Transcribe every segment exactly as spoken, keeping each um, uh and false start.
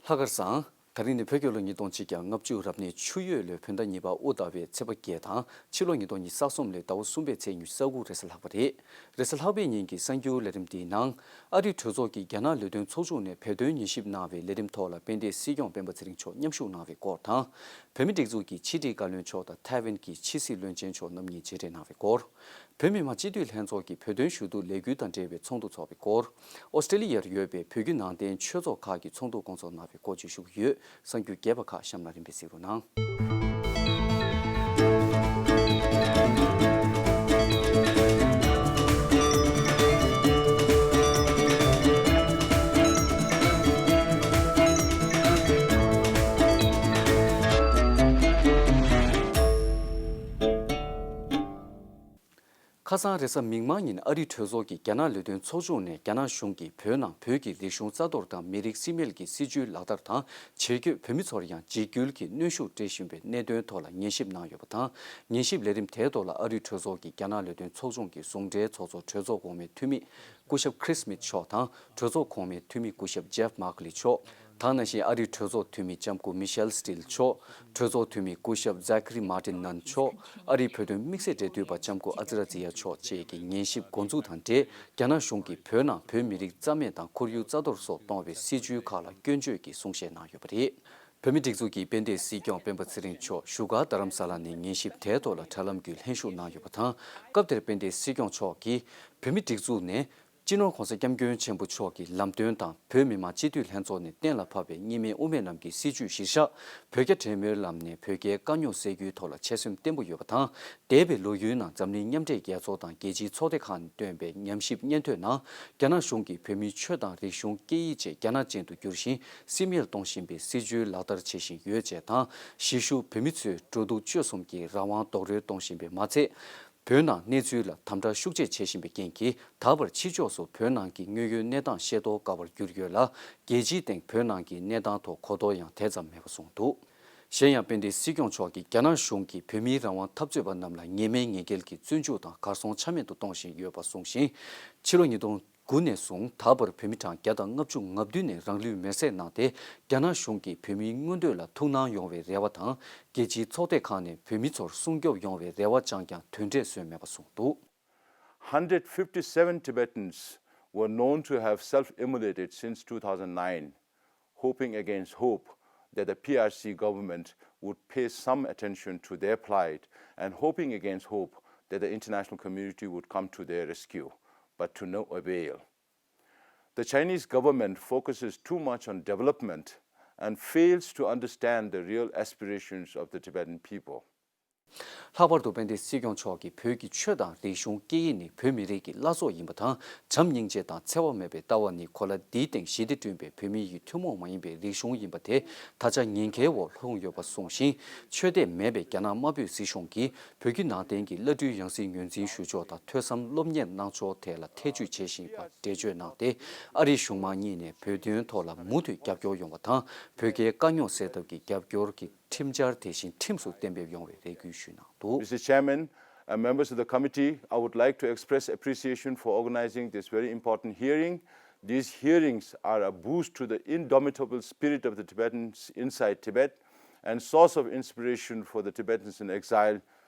ལྷག་དཀར་བཟང་། ད་རིང་ནི་བོད་རྒྱལ་ལོ་ཉིས་སྟོང་གཅིག་བརྒྱ་ལྔ་བཅུ་རབ་གནས་ཆུ་ཡོས་ལོའི་བོད་ཟླ་གཉིས་པ་དབུ་ཟླ་བའི་ཚེས་པ་བརྒྱད་དང་ཕྱི་ལོ་ཉིས་སྟོང་ཉི་ཤུ་རྩ་གསུམ་ལོའི་ཟླ་བ་གསུམ་པའི་ཚེས་ཉི་ཤུ་རྩ་དགུ་རེས་གཟའ་ལྷག་པ་རེད། རེས་གཟའ་ལྷག་པའི་ཉིན་གྱི་གསར་འགྱུར་ལས་རིམ་འདིའི་ནང་། ཨ་རིའི་གྲོས་ཚོགས་ཀྱིས་རྒྱ་ནག་ལས་དོན་ཚོགས་ཆུང་ནས་བོད་དོན་ཉན་ཞིབ་གནང་བའི་ལས་རིམ་ཐོག་ལ་དཔལ་ལྡན་སྲིད་སྐྱོང་སྤེན་པ་ཚེ་རིང་མཆོག་མཉམ་ཞུགས་གནང་བའི་སྐོར་དང་། བོད་མིའི་སྒྲིག་འཛུགས་ཀྱི་ཕྱི་དྲིལ་བཀའ་བློན་མཆོག་དང་ཐའེ་ཝན་གྱི་ཕྱི་སྲིད་བློན་ཆེན་མཆོག་རྣམ་གཉིས་མཇལ་འཕྲད་གནང་བའི་སྐོར། བོད་མི་མང་སྤྱི་འཐུས་ལྷན་ཚོགས་ཀྱི་བོད་དོན་ཞུ་གཏུག་ལས་འགུལ་དང་འབྲེལ་བའི་ཚོགས་འདུ་འཚོགས་པའི་སྐོར། ཨོ་སི་ཀྲེ་ལི་ཡར་ཡོད་པའི་བོད་བརྒྱུད་ནང་བསྟན་ཆོས་ཚོགས་ཁག་གི་ཚོགས་འདུ་སྐོང་ཚོགས་གནང་བའི་སྐོར་བཅས་ཞུ་གི་ཡོད། གསར་འགྱུར་རྒྱས་པ་ཁག་གཤམ་ལ་རིམ་པས་གཟིགས་རོགས་གནང་། ཁ་སང་རེས་གཟའ་མིག་དམར་ཉིན་ཨ་རིའི་གྲོས་ཚོགས་ཀྱིས་རྒྱ་ནག་ལས་དོན་ཚོགས་ཆུང་ནས་རྒྱ་ནག་གཞུང་གིས་བོད་ནང་བོད་ཀྱི་རིག་གཞུང་རྩ་གཏོར་དང་མི་རིགས་རྩིས་མེད་ཀྱི་སྲིད་བྱུས་ལག་བསྟར་དང་། ཆེད་བསྐྱོད་བོད་མི་ཚོར་ཡང་འཇིགས་སྐུལ་གྱི་གནོན་ཤུགས་སྤྲད་བཞིན་པའི་གནད་དོན་ཐོག་ལ་ཉན་ཞིབ་གནང་ཡོད་པ་དང་། ཉན་ཞིབ་ལས་རིམ་དེའི་ཐོག་ལ་ཨ་རིའི་གྲོས་ཚོགས་ཀྱི་རྒྱ་ནག་ལས་དོན་ཚོགས་ཆུང་གི་ཟུང་འབྲེལ་ཚོགས་གཙོ་གྲོས་ཚོགས་གོང་མའི་འཐུས་མི་སྐུ་ཞབས་Chris Smith་མཆོག་དང་། གྲོས་ཚོགས་གོང་མའི་འཐུས་མི་སྐུ་ཞབས་Jeff Merkley་མཆོག་དང་། ནང་བཞིན་ཨ་རིའི་གྲོས་ཚོགས་འཐུས་མི་ལྕམ་སྐུ་Michelle Steel་མཆོག་གྲོས་ཚོགས་འཐུས་མི་སྐུ་ཞབས་Zachary Martin་ནན་མཆོག་ཨ་རིའི་བོད་དོན་དམིགས་བསལ་འབྲེལ་མཐུད་པ་ལྕམ་སྐུ་ཨ་ཙི་ར་ཙི་ཡ་མཆོག་བཅས་ཀྱིས་ཉན་ཞིབ་འགོ་འཛུགས་དང་འབྲེལ། རྒྱ་ནག་གཞུང་གིས་བོད་ནང་བོད་མི་རིགས་རྩ་མེད་དང་ཁོར་ཡུག་རྩ་གཏོར་སོགས་གཏོང་བའི་སྲིད་བྱུས་ཁག་ལ་སྐྱོན་བརྗོད་ཀྱིས་གསུང་བཤད་གནང་ཡོད་པ་རེད། བོད་མིའི་སྒྲིག་འཛུགས་ཀྱི་དཔལ་ལྡན་སྲིད་སྐྱོང་སྤེན་པ་ཚེ་རིང་མཆོག་བཞུགས་སྒར་རྡ་རམ་ས་ལ་ནས་ཉན་ཞིབ་དེའི་ཐོག་ལ་དྲ་ལམ་བརྒྱུད་ལྷན་ཞུགས་གནང་ཡོད་པ་དང་། སྐབས་དེར་དཔལ་ལྡན་སྲིད་སྐྱོང་མཆོག་གིས། བོད་མིའི་སྒྲིག་འཛུགས་ནས། སྤྱི་ནོར་༧གོང་ས་༧སྐྱབས་མགོན་ཆེན་པོ་མཆོག་གི་ལམ་སྟོན་དང་། བོད་མི་མང་སྤྱི་འཐུས་ལྷན་ཚོགས་ནས་གཏན་ལ་ཕབ་པའི་གཉིས་སྨན་དབུ་མའི་ལམ་གྱི་སྲིད་བྱུས་གཞིར་བཞག་བོད་རྒྱ་འབྲེལ་མོལ་ལམ་ནས་བོད་རྒྱའི་དཀའ་རྙོག་སེལ་རྒྱུའི་ཐོག་ལ་ཆ་སེམས་བརྟན་པོ་ཡོད་པ་དང་། འདས་པའི་ལོ་རྒྱུས་ནང་འཛམ་གླིང་མཉམ་འབྲེལ་རྒྱལ་ཚོགས་དང་རྒྱལ་སྤྱིའི་ཚོགས་སྡེ་ཁག་ནས་བཏོན་པའི་ཉམས་ཞིབ་སྙན་ཐོའི་ནང་། རྒྱ་ནག་གཞུང་གིས་བོད་མིའི་ཆོས་དང་རིག་གཞུང་སྐད་ཡིག་བཅས་རྒྱ་ནག་ཅན་དུ་བསྒྱུར་ཞིང་། སྲིད་མེད་གཏོང་བཞིན་པའི་སྲིད་བྱུས་ལག་བསྟར་བྱེད་བཞིན་ཡོད་ཅེས་དང་། གཞིས་བཞུགས་བོད་མི་ཚོའི་འགྲོ་འདུག་སྤྱོད་གསུམ་གྱི་རང་དབང་རྡོག་རོལ་གཏོང་བཞིན་པས་མ་ཚད། བོད་ནང་གནས་ཚུལ་ལ་དམ་དྲག་ཤུགས་ཆེ་བྱེད་བཞིན་པའི་རྐྱེན་གྱིས། ད་བར་ཕྱི་ཕྱོགས་སུ་བོད་ནང་གི་དངོས་ཡོད་གནས་སྟངས་ཤེས་རྟོགས་དཀའ་བར་གྱུར་ཡོད་ལ། རྒྱལ་སྤྱིའི་སྟེང་བོད་ནང་གི་གནས་སྟངས་ཐོག་གོ་རྟོགས་ཡང་དེ་ཙམ་མེད་པ་གསུངས་འདུག་གཞན་ཡང་། དཔལ་ལྡན་སྲིད་སྐྱོང་མཆོག་གིས། རྒྱ་ནག་གཞུང་གིས་བོད་མིའི་རང་དབང་འཐབ་རྩོད་པ་རྣམས་ལ་ངེས་མེད་ངེས་འགེལ་གྱི་བཙོན་འཇུག་དང་། གར་སོང་ཆ་མེད་དུ་གཏོང་བཞིན་ཡོད་པ་གསུངས་ཤིང་། ཕྱི་ལོ་ཉིས་སྟོང་དགུ་ནས་བཟུང་ད་བར་བོད་མི་གྲངས་བརྒྱ་དང་ལྔ་བཅུ་ང་བདུན་ནས་རང་ལུས་མེར་སྲེག་གནང་སྟེ། རྒྱ་ནག་གཞུང་གིས་བོད་མིའི་མངོན་འདོད་ལ་ཐུགས་སྣང་ཡོང་བའི་རེ་བ་དང་། རྒྱལ་སྤྱིའི་ཚོགས་སྡེ་ཁག་ནས་བོད་མི་ཚོར་སྲུང་སྐྱོབ་ཡོང་བའི་རེ་བ་བཅངས་ཀྱང་དོན་འབྲས་སོན་མེད་པ་གསུངས་འདུག Hundred fifty-seven Tibetans were known to have self-immolated since two thousand nine, hoping against hope that the P R C government would pay some attention to their plight and hoping against hope that the international community would come to their rescue, but to no avail. The Chinese government focuses too much on development and fails to understand the real aspirations of the Tibetan people. ལྷག་པར་དུ་དཔལ་ལྡན་སྲིད་སྐྱོང་མཆོག་གིས་བོད་ཀྱི་ཆོས་དང་རིག་གཞུང་སྐད་ཡིག་ནི་བོད་མི་རིགས་ཀྱི་བླ་སྲོག་ཡིན་པ་དང་། བྱམས་སྙིང་རྗེ་དང་འཚེ་བ་མེད་པའི་ལྟ་བ་ནི་གོ་ལ་འདིའི་སྟེང་ཞི་བདེ་བསྐྲུན་པའི་བོད་མི་ཡི་ཐུན་མོང་མ་ཡིན་པའི་རིག་གཞུང་ཡིན་པ་དེ་ད་ཆ་ཉེན་ཁའི་འོག་ལྷུང་ཡོད་པ་གསུངས་ཤིང་། ཆོས་དད་མེད་པའི་རྒྱ་ནག་དམར་པོའི་སྲིད་གཞུང་གིས་བོད་བརྒྱུད་ནང་བསྟན་གྱི་བླ་སྤྲུལ་ཡང་སྲིད་ངོས་འཛིན་ཞུ་ཕྱོགས་དང་ཐོས་བསམ་སློབ་གཉེར་གནང་ཕྱོགས་ཐད་ལ་ཐེ་བྱུས་བྱེད་བཞིན་པ་འགྲེལ་བརྗོད་གནང་སྟེ། ཨ་རིའི་གཞུང་མང་གཉིས་ནས་བོད་དོན་ཐོག་ལ་མུ་མཐུད་རྒྱབ་སྐྱོར་ཡོང་བ་དང་། བོད་རྒྱའི་དཀའ་རྙོག་སེལ་ཐབས་ཀྱི་རྒྱབ་སྐྱོར་གྱི་ཁྲིམས་འཆར་དེ་བཞིན་ཁྲིམས་སུ་གཏན་འབེབས་ཡོང་བའི་རེ་སྐུལ་ཞུས་གནང་འདུག། Mister Chairman and members of the committee, I would like to express appreciation for organizing this very important hearing. These hearings are a boost to the indomitable spirit of the Tibetans inside Tibet and source of inspiration for the Tibetans in exile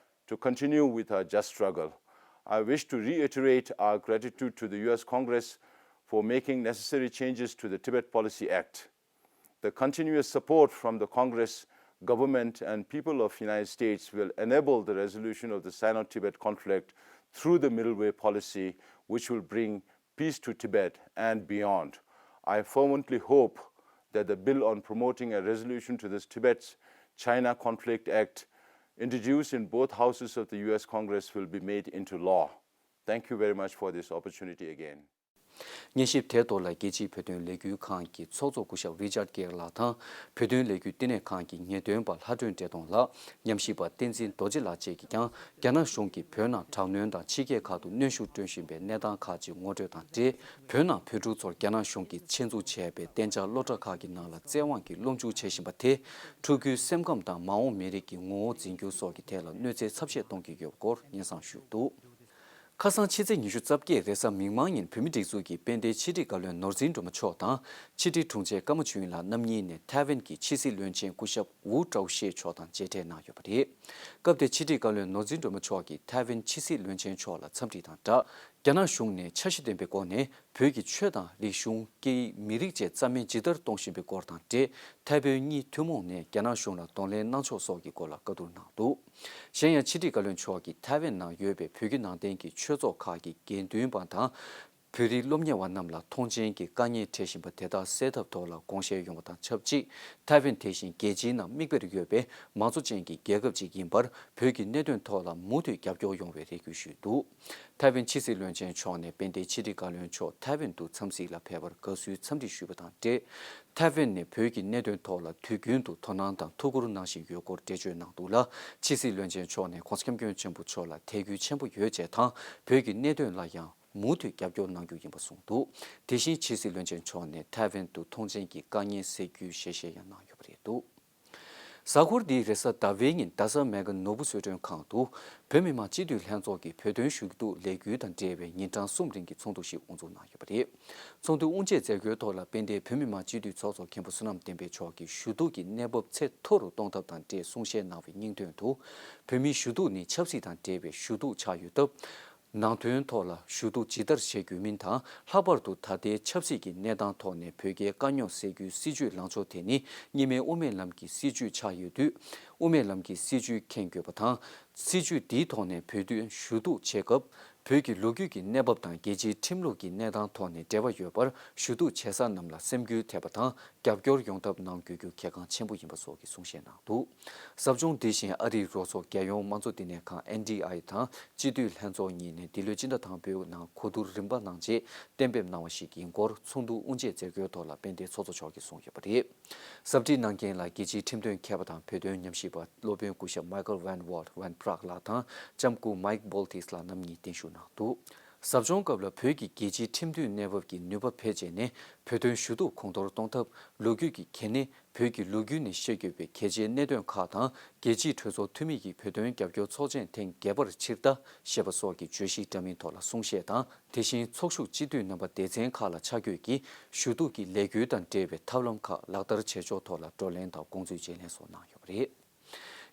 to continue with our just struggle. I wish to reiterate our gratitude to the U S Congress for making necessary changes to the Tibet Policy Act. The continuous support from the Congress, government, and people of United States will enable the resolution of the Sino-Tibet conflict through the middle way policy, which will bring peace to Tibet and beyond. I fervently hope that the bill on promoting a resolution to this Tibet-China conflict act, introduced in both houses of the U S Congress, will be made into law. Thank you very much for this opportunity again. ཉན་ཞིབ་དེའི་ཐོག་ལ་རྒྱལ་སྤྱིའི་བོད་དོན་ལས་འགུལ་ཁང་གི་ཚོགས་གཙོ་སྐུ་ཞབས་Richard Gere་ལགས་དང་། བོད་དོན་ལས་འགུལ་བསྟི་གནས་ཁང་གི་ངེས་སྟོན་པ་ལྷ་སྒྲོན་བཀྲས་མཐོང་ལགས། ཉམས་ཞིབ་པ་བསྟན་འཛིན་རྡོ་རྗེ་ལགས་བཅས་ཀྱིས་ཀྱང་། རྒྱ་ནག་གཞུང་གིས་བོད་ནང་དྲག་གནོན་དང་ཕྱི་རྒྱལ་ཁག་ཏུ་གནོན་ཤུགས་སྤྲོད་བཞིན་པའི་གནས་སྟངས་ཁག་ཅིག་ངོ་སྤྲོད་དང་འབྲེལ། བོད་ནང་བོད་ཕྲུག་ཚོར་རྒྱ་ནག་གཞུང་གིས་ཆེད་འཛུགས་བྱས་པའི་གཏན་འཇགས་སློབ་གྲྭ་ཁག་གི་ནང་ལ་བཙན་དབང་གིས་སློབ་འཇུག་བྱེད་བཞིན་པ་དེས། ཕྲུ་གུའི་སེམས་ཁམས་དང་མ་འོངས་མི་རིགས་ཀྱི་ངོ་བོ་འཛིན་སྐྱོང་སོགས་ཀྱི་ཐད་ལ་གནོད་འཚེ་ཚབས་ཆེ་གཏོང་གི་ཡོད་པའི་སྐོར་སྙན་སེང་ཞུས་འདུག། ཁ་སང་ཕྱི་ཚེས་ཉི་ཤུ་རྩ་བརྒྱད་རེས་གཟའ་མིག་དམར་ཉིན་བོད་མིའི་སྒྲིག་འཛུགས་ཀྱི་དཔལ་ལྡན་ཕྱི་དྲིལ་བཀའ་བློན་ནོར་འཛིན་སྒྲོལ་མ་མཆོག་དང་ཕྱི་དྲིལ་དྲུང་ཆེ་ཀརྨ་ཆོས་དབྱིངས་ལགས་རྣམ་གཉིས་ནས་ཐའེ་ཝན་གྱི་ཕྱི་སྲིད་བློན་ཆེན་སྐུ་ཞབས་ཝུ་ཀྲའོ་ཤེ་མཆོག་དང་མཇལ་འཕྲད་གནང་ཡོད་པ་རེད། སྐབས་དེར་ཕྱི་དྲིལ་བཀའ་བློན་ནོར་འཛིན་སྒྲོལ་མ་མཆོག་གིས་ཐའེ་ཝན་ཕྱི་སྲིད་བློན་ཆེན་མཆོག་ལ་འཚམས་འདྲི་དང་སྦྲགས། རྒྱ་ནག་གཞུང་ནས་འཆར་གཞི་ལྡན་པའི་སྒོ་ནས་བོད་ཀྱི་ཆོས་དང་རིག་གཞུང་། སྐད་ཡིག། མི་རིགས་བཅས་རྩ་མེད་ཇི་ལྟར་གཏོང་བཞིན་པའི་སྐོར་དང་འབྲེལ། ཐའེ་བོད་གཉིས་ཐུན་མོང་ནས་རྒྱ་ནག་གཞུང་ལ་གདོང་ལེན་གནང་ཕྱོགས་སོགས་ཀྱི་སྐོར་ལ་བཀའ་བསྡུར་གནང་འདུག་གཞན་ཡང་ཕྱི་དྲིལ་བཀའ་བློན་མཆོག་གིས་ཐའེ་ཝན་ནང་ཡོད་པའི་བོད་བརྒྱུད་ནང་བསྟན་གྱི་ཆོས་ཚོགས་ཁག་གི་དགེ་འདུན་པ་དང་། བོད་རིགས་སློབ་གཉེར་བ་རྣམས་ལ་མཐོང་མཆན་གྱི་དཀའ་ངལ་འཕྲད་བཞིན་པ་དེ་དག་སེལ་ཐབས་ཐོག་ལ་དགོངས་བཞེས་ཡོང་བ་དང་ཆབས་ཅིག་ཐའེ་ཝན་དེ་བཞིན་རྒྱལ་སྤྱིའི་ནང་མིག་དཔེར་ཡོད་པའི་མང་གཙོ་ཅན་གྱི་རྒྱལ་ཁབ་ཅིག་ཡིན་པར་བོད་ཀྱི་གནད་དོན་ཐོག་ལ་མུ་མཐུད་རྒྱབ་སྐྱོར་ཡོང་བའི་རེ་སྐུལ་ཞུས་འདུག་ཐའེ་ཝན་ཕྱི་སྲིད་བློན་ཆེན་མཆོག་ནས་དཔལ་ལྡན་ཕྱི་དྲིལ་བཀའ་བློན་མཆོག་ཐའེ་ཝན་དུ་འཚམས་གཟིགས་ལ་ཕེབས་པར་དགའ་བསུའི་འཚམས་འདྲི་ཞུས་པ་དང་འབྲེལ། ཐའེ་ཝན་ནས་བོད་ཀྱི་གནད་དོན་ཐོག་ལ་དུས་རྒྱུན་དུ་དོ་སྣང་དང་ཐུགས་ཁུར་གནང་བཞིན་ཡོད་སྐོར་འགྲེལ་བརྗོད་གནང་འདུག་ལ། ཕྱི་སྲིད་བློན་ཆེན་མཆོག་ནས་༸གོང་ས་༸སྐྱབས་མགོན་ཆེན་པོ་མཆོག་ལ་དད་གུས་ཆེན་པོ་ཡོད་ཅེས་དང་། བོད་ཀྱི་གནད་དོན་ལ་ཡང་མུ་མཐུད་རྒྱབ་སྐྱོར་གནང་རྒྱུ་ཡིན་པ་གསུངས་འདུག་དེ་བཞིན་ཕྱི་སྲིད་བློན་ཆེན་མཆོག་ནས་ཐའེ་ཝན་དུ་མཐོང་མཆན་གྱི་དཀའ་ངལ་སེལ་རྒྱུའི་ཞལ་བཞེས་ཡང་གནང་ཡོད་པ་རེད་འདུག་གཟའ་འཁོར་འདིའི་རེས་གཟའ་ཟླ་བའི་ཉིན་རྡ་ས་མེག་གྷན་ནོར་བུ་གསོལ་མགྲོན་ཁང་དུ་བོད་མི་མང་སྤྱི་འཐུས་ལྷན་ཚོགས་ཀྱི་བོད་དོན་ཞུ་གཏུག་ལས་འགུལ་དང་འབྲེལ་བའི་ཉིན་གྲངས་གསུམ་རིང་གི་ཚོགས་འདུ་ཞིག་དབུ་འཛུགས་གནང་ཡོད་པ་རེད། ཚོགས་འདུའི་དབུ་འབྱེད་མཛད་སྒོའི་ཐོག་ལ་དཔལ་ལྡན་བོད་མི་མང་སྤྱི་འཐུས་ཚོགས་གཙོ་མཁན་པོ་བསོད་ནམས་བསྟན་འཕེལ་མཆོག་གིས་ཞུ་གཏུག་གི་གནས་བབ་ཚད་མཐོ་རུ་གཏོང་ཐབས་དང་འབྲེལ་གསུང་བཤད་གནང་བའི་སྙིང་དོན་དུ། བོད་མིའི་ཞུ་གཏུག་ནི་ཆབ་སྲིད་དང་འབྲེལ་བའི་ཞུ་གཏུག་ཆགས་ཡོད་སྟབས། ནང་དོན་ཐོག་ལ་ཞུ་གཏུག་ཇི་ལྟར་བྱེད་དགོས་མིན་དང་། ལྷག་པར་དུ་ད་ལྟའི་ཆབ་སྲིད་ཀྱི་གནས་སྟངས་ཐོག་ནས་བོད་རྒྱའི་དཀའ་རྙོག་སེལ་རྒྱུའི་སྲིད་བྱུས་ལངས་ཕྱོགས་དེ་ནི་གཉིས་སྨན་དབུ་མའི་ལམ་གྱི་སྲིད་བྱུས་ཆགས་ཡོད་དུས། དབུ་མའི་ལམ་གྱི་སྲིད་བྱུས་མཁྱེན་དགོས་པ་དང་། སྲིད་བྱུས་འདིའི་ཐོག་ནས་བོད་དོན་ཞུ་གཏུག་བྱེད་སྐབས། བོད་ཀྱི་ལོ་རྒྱུས་ཀྱི་གནས་བབ་དང་རྒྱལ་སྤྱིའི་ཁྲིམས་ལུགས་ཀྱི་གནས་སྟངས་ཐོག་ནས་འབྲེལ་བ་ཡོད་པར་ཞུ་གཏུག་བྱེད་ས་རྣམས་ལ་སེམས་འགུལ་ཐེབས་པ་དང་། རྒྱབ་སྐྱོར་ཡོང་ཐབས་གནང་དགོས་རྒྱུ་གལ་འགངས་ཆེན་པོ་ཡིན་པ་སོགས་ཀྱི་གསུང་བཤད་གནང་འདུག་ཟབ་སྦྱོང་འདི་བཞིན་ཨ་རིའི་རོགས་ཚོགས་རྒྱལ་ཡོངས་དམངས་གཙོ་བསྟི་གནས་ཁང་ཨེན་ཌི་ཨའི་དང་སྤྱི་འཐུས་ལྷན་ཚོགས་གཉིས་ནས་འདི་ལོའི་སྤྱི་ཟླ་དང་པོའི་ནང་གོ་བསྡུར་རིམ་པ་གནང་རྗེས་གཏན་འབེབས་གནང་བ་ཞིག་ཡིན་སྐོར་ཚོགས་འདུ་དབུ་འབྱེད་མཛད་སྒོའི་ཐོག་ལ་དཔལ་ལྡན་ཚོགས་གཙོ་མཆོག་གིས་གསུངས་ཡོད་པ་རེད། ཟབ་ཁྲིད་གནང་མཁན་ལ་རྒྱལ་སྤྱིའི་ཁྲིམས་དོན་མཁས་པ་དང་བོད་དོན་ཉམས་ཞིབ་པ་སློབ་དཔོན་སྐུ་ཞབས་Michael Van Walt Van Praagh ལགས་དང་ལྕམ་སྐུ་Mike Baltes ལགས་རྣམ་གཉིས་གདན་ཞུ་གནང་འདུག་ཟབ་སྦྱོང་སྐབས་ལ་བོད་ཀྱི་རྒྱལ་སྤྱིའི་ཁྲིམས་མཐུན་གནས་བབ་ཀྱི་ནུས་པ་བེད་སྤྱད་ནས་བོད་དོན་ཞུ་གཏུག་གོང་མཐོར་གཏོང་ཐབས། ལོ་རྒྱུས་ཀྱི་གལ་གནད། བོད་ཀྱི་ལོ་རྒྱུས་ནས་ཤེས་དགོས་པའི་གལ་ཆེའི་གནད་དོན་ཁག་དང་། རྒྱལ་སྤྱིའི་གྲོས་ཚོགས་འཐུས་མི་ཡི་བོད་དོན་རྒྱབ་སྐྱོར་ཚོགས་ཆེན་ཐེངས་བརྒྱད་པར་ཕྱིར་ལྟ་ཞེས་པ་སོགས་ཀྱི་བརྗོད་གཞིའི་འདྲ་མིན་ཐོག་ལ་གསུང་བཤད་དང་། དེ་བཞིན་ཚོགས་ཞུགས་སྤྱི་འཐུས་རྣམ་པ་སྡེ་ཚན་ཁག་ལ་ཆ་བགོས་ཀྱིས་ཞུ་གཏུག་གི་ལས་འགུལ་དང་འབྲེལ་བའི་ཐབས་ལམ་ཁག་ལག་བསྟར་བྱེད་ཕྱོགས་ཐོག་ལ་བགྲོ་གླེང་དང་དགོངས་ཚུལ་བརྗེ་ལེན་སོགས་གནང་ཡོད་པ་རེད།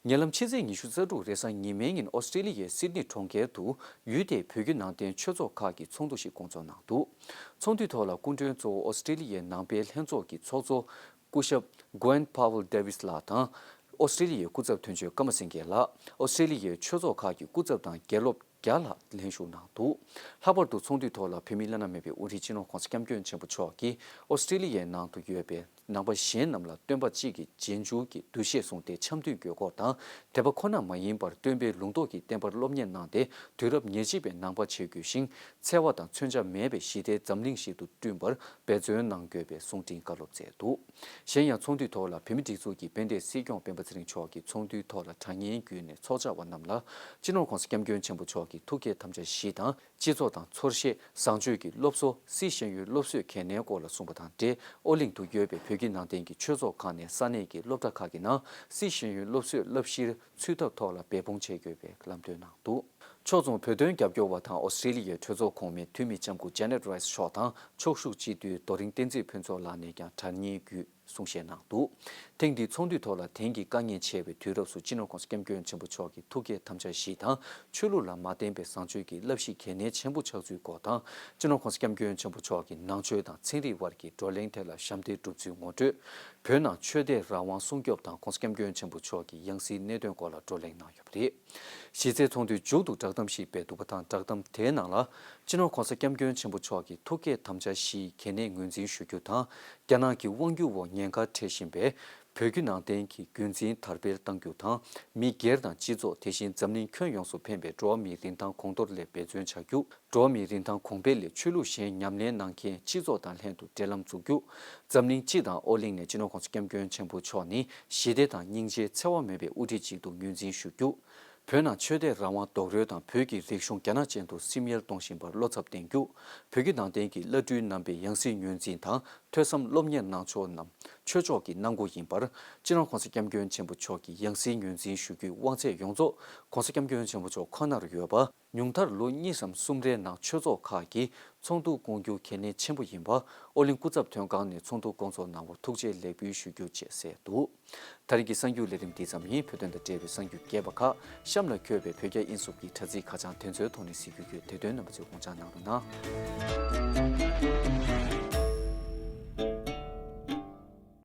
ཉེ་ལམ་ཕྱི་ཚེས་ཉི་ཤུ་རྩ་དྲུག་རེས་གཟའ་ཉི་མའི་ཉིན་ཨོ་སི་ཀྲི་ལི་ཡའི་སིད་ནི་གྲོང་ཁྱེར་དུ་ཡུལ་དེའི་བོད་བརྒྱུད་ནང་བསྟན་ཆོས་ཚོགས་ཁག་གི་ཚོགས་འདུ་ཞིག་སྐོང་ཚོགས་གནང་འདུག་ཚོགས་འདུའི་ཐོག་ལ་སྐུ་མགྲོན་གཙོ་བོ་ཨོ་སི་ཀྲི་ལི་ཡའི་ནང་པའི་ལྷན་ཚོགས་ཀྱི་ཚོགས་གཙོ་སྐུ་ཞབས་Gwen Powell Davies ལགས་དང་། ཨོ་སི་ཀྲི་ལི་ཡའི་སྐུ་ཚབ་དོན་གཅོད་ཀརྨ་སེང་གེ་ལགས། ཨོ་སི་ཀྲི་ལི་ཡའི་ཆོས་ཚོགས་ཁག་གི་སྐུ་ཚབ་དང་དགེ་སློབ་བརྒྱ་ལྷག་ལྷན་ཞུགས་གནང་འདུག་ལྷག་པར་དུ་ཚོགས་འདུའི་ཐོག་ལ་བོད་མིའི་བླ་ན་མེད་པའི་དབུ་ཁྲིད་སྤྱི་ནོར་༸གོང་ས་༸སྐྱབས་མགོན་ཆེན་པོ་མཆོག་གིས་ཨོ་སི་ཀྲི་ལི་ཡའི་ནང་དུ་ཡོད་པའི་ནང་པ་གཞན་རྣམས་ལ་སྟོན་པ་གཅིག་གི་རྗེས་འཇུག་གི་འདུ་ཤེས་བཟུང་སྟེ་འཆམ་མཐུན་དགོས་སྐོར་དང་། དད་པ་ཁོ་ན་མ་ཡིན་པར་སྟོན་པའི་ལུང་རྟོགས་ཀྱི་བསྟན་པར་སློབ་གཉེར་གནང་སྟེ། དུས་རབས་ཉེར་གཅིག་པའི་ནང་པ་བྱེད་དགོས་ཤིང་། འཚེ་བ་དང་མཚོན་ཆ་མེད་པའི་ཞི་བདེའི་འཛམ་གླིང་ཞིག་ཏུ་བསྐྲུན་པར་འབད་བརྩོན་གནང་དགོས་པའི་གསུང་འཕྲིན་བཀའ་སློབ་སྩལ་འདུག་གཞན་ཡང་ཚོགས་འདུའི་ཐོག་ལ་བོད་མིའི་སྒྲིག་འཛུགས་ཀྱི་དཔལ་ལྡན་སྲིད་སྐྱོང་སྤེན་པ་ཚེ་རིང་མཆོག་གིས་ཚོགས་འདུའི་ཐོག་ལ་དྲ་བརྙན་བརྒྱུད་ནས་ཚོགས་བཅར་བ་རྣམས་ལ་སྤྱི་ནོར་༸གོང་ས་༸སྐྱབས་མགོན་ཆེན་པོ་མཆོག་གི་ཐུགས་བསྐྱེད་དམ་བཅའ་བཞི་དང་། སྤྱི་ཚོགས་དང་ཚོར་ཤེས། བཟང་སྤྱོད་ཀྱི་སློབ་གསོ། སྲིད་ཤེས་ཡོན་སློབ་གསོའི་གལ་གནད་སྐོར་ལ་གསུངས་པ་དང་འབྲེལ། ཨོ་གླིང་དུ་ཡོད་པའི་བོད་བརྒྱུད་ནང་བསྟན་གྱི་ཆོས་ཚོགས་ཁག་ནས་ས་གནས་ཀྱི་སློབ་གྲྭ་ཁག་གི་ནང་སྲིད་ཤེས་ཡོན་སློབ་གསོའི་བསླབ་གཞིར་ཚུད་ཐབས་ཐོག་ལ་འབད་འབུངས་བྱེད་དགོས་པའི་ལམ་སྟོན་གནང་འདུག་ཕྱོགས་མཚུངས་བོད་དོན་རྒྱབ་སྐྱོར་བ་དང་ཨོ་སི་ཀྲི་ལི་ཡའི་གྲོས་ཚོགས་གོང་མའི་འཐུས་མི་ལྕམ་སྐུ་Janet Rice་མཆོག་དང་ཕྱོགས་བཞུགས་སྤྱི་འཐུས་རྡོ་རིང་བསྟན་འཛིན་ཕུན་ཚོགས་ལགས་ནས་ཀྱང་དྲ་བརྙན་བརྒྱུད། གསུང་བཤད་གནང་འདུག་ཐེངས་འདིའི་ཚོགས་འདུའི་ཐོག་ལ་དེང་གི་དཀའ་ངལ་ཆེ་བའི་དུས་རབས་སུ་སྤྱི་ནོར་༸གོང་ས་༸སྐྱབས་མགོན་ཆེན་པོ་མཆོག་གི་ཐུགས་བསྐྱེད་དམ་བཅའ་བཞི་དང་ཆོས་ལུགས་ལ་མ་བརྟེན་པའི་བཟང་སྤྱོད་ཀྱི་བསླབ་གཞི་གལ་གནད་ཆེན་པོ་ཆགས་ཚུལ་སྐོར་དང་། སྤྱི་ནོར་༸གོང་ས་༸སྐྱབས་མགོན་ཆེན་པོ་མཆོག་གི་ནང་ཆོས་དང་ཚན་རིག་དབར་གྱི་བགྲོ་གླེང་ཐད་ལ་ཞབས་འདེགས་སྒྲུབ་ཚུལ་ངོ་སྤྲོད། བོད་ནང་ཆོས་དད་རང་དབང་སྲུང་སྐྱོབ་དང་༸གོང་ས་༸སྐྱབས་མགོན་ཆེན་པོ་མཆོག་གི་ཡང་སྲིད་གནད་དོན་སྐོར་ལ་བགྲོ་གླེང་གནང་ཡོད་པ་རེད། གཞི་རྩའི་ཚོགས་འདུའི་མཇུག་ཏུ་བསྒྲགས་གཏམ་ཞིག་སྤེལ་འདུག་པ་དང་། བསྒྲགས་གཏམ་དེའི་ནང་ལ། སྤྱི་ནོར་༸གོང་ས་༸སྐྱབས་མགོན་ཆེན་པོ་མཆོག་གི་ཐུགས་བསྐྱེད་དམ་བཅའ་བཞིའི་གལ་གནད་ངོས་འཛིན་ཞུ་རྒྱུ་དང་། རྒྱ་ནག་གི་དབང་སྒྱུར་འོག་ཉེན་ཁར་འཕྲད་བཞིན་པའི་བོད་བརྒྱུད་ནང་བསྟན་གྱི་རྒྱུན་འཛིན་དར་སྤེལ་གཏང་རྒྱུ་དང་། མི་སྒེར་དང་སྤྱི་ཚོགས། དེ་བཞིན་འཛམ་གླིང་ཁྱོན་ཡོངས་སུ་ཕན་པའི་འགྲོ་བ་མིའི་རིན་ཐང་གོང་མཐོར་སླེབས་འབད་བརྩོན་བྱ་རྒྱུ། འགྲོ་བ་མིའི་རིན་ཐང་གོང་འཕེལ་ལས་ཆོས་ལུགས་གཞན་ཉམས་ལེན་གནང་མཁན་སྤྱི་ཚོགས་དང་ལྷན་དུ་འབྲེལ་ལམ་འཛུགས་རྒྱུ། འཛམ་གླིང་སྤྱི་དང་ཨོ་གླིང་ནས་སྤྱི་ནོར་༸གོང་ས་༸སྐྱབས་མགོན་ཆེན་པོ་མཆོག་ནི་ཞི་བདེ་དང་སྙིང་རྗེ་འཚེ་བ་མེད་པའི་དབུ་ཁྲིད་ཅིག་ཏུ་ངོས་འཛིན་ཞུ་རྒྱུ། བོད་ནང་ཆོས་དད་རང་དབང་རྡོག་རོལ་དང་བོད་ཀྱི་རིག་གཞུང་རྒྱ་ནག་ཅན་དུ་སིམ་ཡལ་གཏོང་བཞིན་པར་བློ་འཚབ་བསྟན་རྒྱུ། བོད་ཀྱི་ནང་བསྟན་གྱི་བླ་སྤྲུལ་རྣམ་པའི་ཡང་སྲིད་ངོས་འཛིན་དང་ཐོས་བསམ་སློབ་གཉེར་གནང་ཕྱོགས་རྣམས་ཆོས་ཕྱོགས་ཀྱི་གནང་སྒོ་ཡིན་པར། སྤྱི་ནོར་༸གོང་ས་༸སྐྱབས་མགོན་ཆེན་པོ་མཆོག་གི་ཡང་སྲིད་ངོས་འཛིན་ཞུ་རྒྱུའི་དབང་ཚད་ཡོངས་རྫོགས་༸གོང་ས་༸སྐྱབས་མགོན་ཆེན་པོ་མཆོག་ཁོ་ནར་ཡོད་པ། ཉུང་མཐར་ལོ་གཉིས་སམ་གསུམ་རེའི་ནང་ཆོས་ཚོགས་ཁག་གིས་ཚོགས་འདུ་བསྐོང་རྒྱུ་གལ་གནད་ཆེན་པོ་ཡིན་པ། ཨོ་གླིང་སྐུ་ཚབ་དོན་ཁང་ནས་ཚོགས་འདུ་བསྐོང་ཚོགས་གནང་བར་ཐུགས་རྗེ་ལེགས་འབུལ་ཞུ་རྒྱུ་བཅས་གསལ་འདུག་དེ་རིང་གི་གསར་འགྱུར་ལས་རིམ་འདི་ཙམ་ཡིན། བོད་དོན་དང་འབྲེལ་བའི་གསར་འགྱུར་རྒྱས་པ་ཁག་གཤམ་ལ་འཁོད་པའི་བོད་རྒྱ་དབྱིན་གསུམ་གྱི་དྲ་ཚིགས་ཁ་བྱང་དེ་ཚོའི་ཐོག་ནས་གཟིགས་རྒྱུ་ཡོད། དེ་དོན་རྣམ་པ་ཚོས་དགོངས་འཇགས་གནང་རོགས་གནང་།